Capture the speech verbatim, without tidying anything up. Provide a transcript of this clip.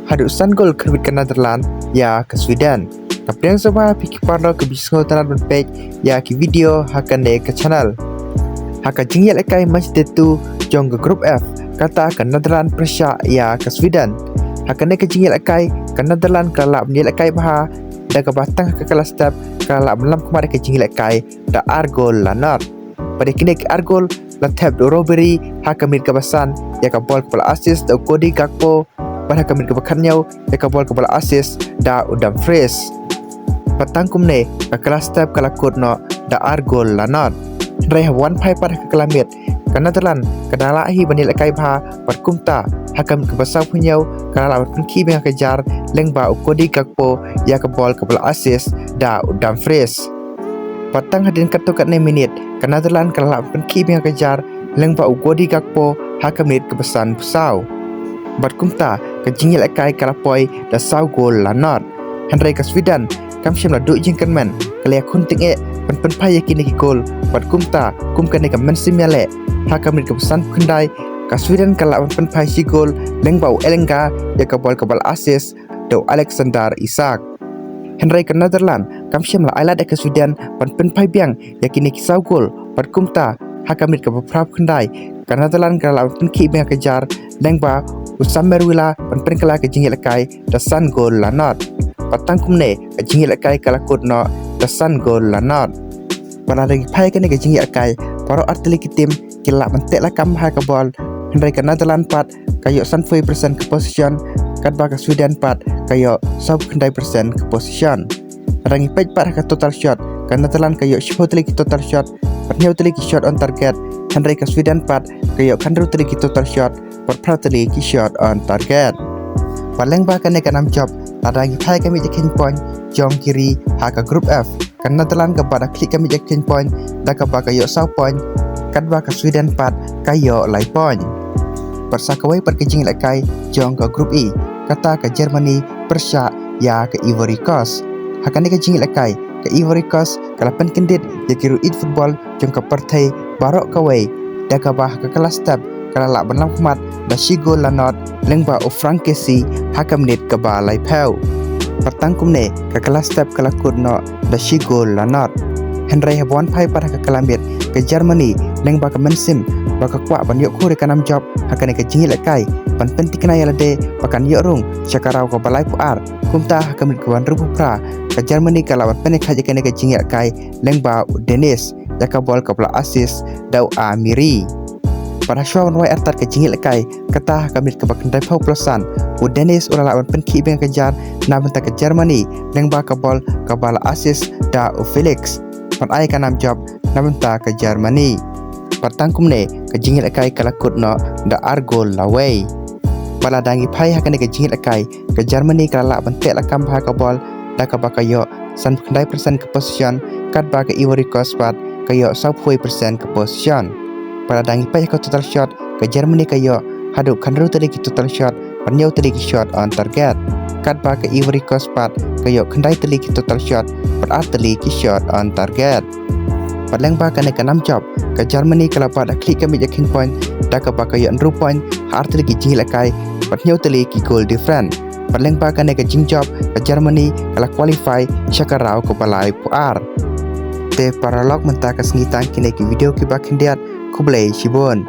haduh san gol khyrwit ka Netherlands ïa ka Sweden. Ka pdiang sngewbha ïa phi ki paralok kiba sngewtynnat ban peit ïa ki video ha kane ka channel. Ha ka jingïalehkai match day two jong ka Group F, kata ka Netherlands pyrshah ïa ka Sweden. Ha kane ka jingïalehkai ka Netherlands ka la lah ban ïalehkai bha da kaba tang ha ka kala step ka la lah ban lam khmat ïa ka jingïalehkai da ar gol la not. Bad ïa kine ki ar gol la thep da u Ribery ha ka minit kaba san, ïa ka bol kaba la assist da u Cody Gakpo, bad ha ka minit kaba khathynñiew ïa ka bol kaba la assist da u Dumfries. Bad tang kumne ka kala step ka la kut noh da ar gol la not. Hynrei haba wan phai pat ha ka kala miet, ka Netherlands ka la lah hi ban ïalehkai bha, bad kumta ha ka minit kaba sawphew hynñiew ka la lah ban pynkhih biang ha ka jar lyngba u Cody Gakpo ïa ka bol kaba la assist da u Dumfries. Bad tang hadien katto katne minit ka Netherlands ka la lah ban pynkhih biang ha ka jar lyngba u Cody Gakpo ha ka minit kaba sanphew saw. Bad kumta ka jingïalehkai ka la poi da saw gol la not. Hynrei ka Sweden kam shym la duh jingkyrmen, ka la ïakhun tyngeh ban pynphai ïa kine ki gol, bad kumta kum kane ka mynsiem ïaleh, ha ka minit kaba sanphew khyndai ka Sweden ka la lah ban pynphai shi gol lyngba u Elanga ïa ka bol kaba la assist da u Alexander Isak. Hynrei ka Netherlands kam shym la ailad ïa ka Sweden ban pynphai biang ïa kine ki saw gol, bad kumta ha ka minit kaba phraphew khyndai ka Netherlands ka la lah ban pynkhih biang ha ka jar lyngba u Samer Wille ban pynkylla ka jingïalehkai da san gol la not. Bad tang kumne ka jingïalehkai ka la kut noh da san gol la not. Bad lada ngi phai ïa kane ka jingïalehkai, baroh ar tylli ki tim ki la lah ban teh lakam ha ka bol. Hynrei ka Netherlands pat ka ïoh sanphew percent ka possession, katba ka Sweden pat ka ïoh sawphew khyndai percent ka possession. Lada ngi peit pat ha ka total shot, ka Netherlands ka ïoh shiphew tylli ki total shot, bad hynñiew tylli ki shot on target, hynrei ka Sweden pat ka ïoh khathynriew tylli ki total shot, bad phra tylli ki shot on target. Bad lyngba kane ka nam jop, lada ngi phai ïa ka miej jingkheiñ point jong ki ri ha ka Group F, ka Netherlands ka bat ha khlieh ka miej jingkheiñ point da kaba ka ïoh saw point, katba ka Sweden pat ka ïoh lai point. Bad sa kawei pat ka jingïalehkai jong ka Group E, kata ka Germany pyrshah ïa ka Ivory Coast. Ha kane ka jingïalehkai ka Ivory Coast ka la pynkyndit ïa ki riew ïeit football jong ka pyrthei baroh kawei da kaba ha ka kala step ka la lah ban lam khmat da shi gol la not lyngba u Franck Kessié ha ka minit kaba laiphew. Bad tang kumne ka kala step ka la kut noh da shi gol la not. Hynrei haba wan phai pat ha ka kala miet, ka Germany lyngba ka mynsiem ba ka kwah ban ïoh khur ïa ka nam jop ha kane ka jingïalehkai, ban pynthikna ïa lade ba kan ïoh rung sha ka round kaba laiphew ar. Kumta ha ka minit kaba hynriewphew phra ka Germany ka la lah ban pynïakhlad ïa kane ka jingïalehkai lyngba u Dennis ïa ka bol kaba la assist da u Amiri. Bad ha shuwa ban wai artat ka jingïalehkai, kata ha ka minit kaba khyndaiphew plus san, u Dennis u la lah ban pynkhih biang ha ka jar na bynta ka Germany lyngba ka bol kaba la assist da u Felix, ban ai ka nam jop na bynta ka Germany. Bad tang kumne ka jingïalehkai ka la kut noh da ar gol la wei. Bad lada ngi phai ha kane ka jingïalehkai, ka Germany ka la lah ban teh lakam bha ha ka bol da kaba ka ïoh sanphew khyndai percent ka possession, katba ka Ivory Coast pat ka ïoh sawphew percent ka possession. Bad lada ngi peit ha ka total shot, ka Germany ka ïoh haduh khathynriew tylli ki total shot, bad hynñiew tylli ki shot on target, katba ka Ivory Coast pat ka ïoh khyndai tylli ki total shot, bad ar tylli ki shot on target. Bad lyngba kane ka nam jop, ka Germany ka la bat ha khlieh ka miej jingkheiñ point da kaba ka ïoh hynriew point ha ar tylli ki jingïalehkai, bad hynñiew tylli ki goal difference. Bad lyngba kane ka jingjop, ka Germany ka la qualify sha ka round kaba laiphew ar. Te paralok, mynta ka sngi tang kine ki video kiba khyndiat. Khublei shibun.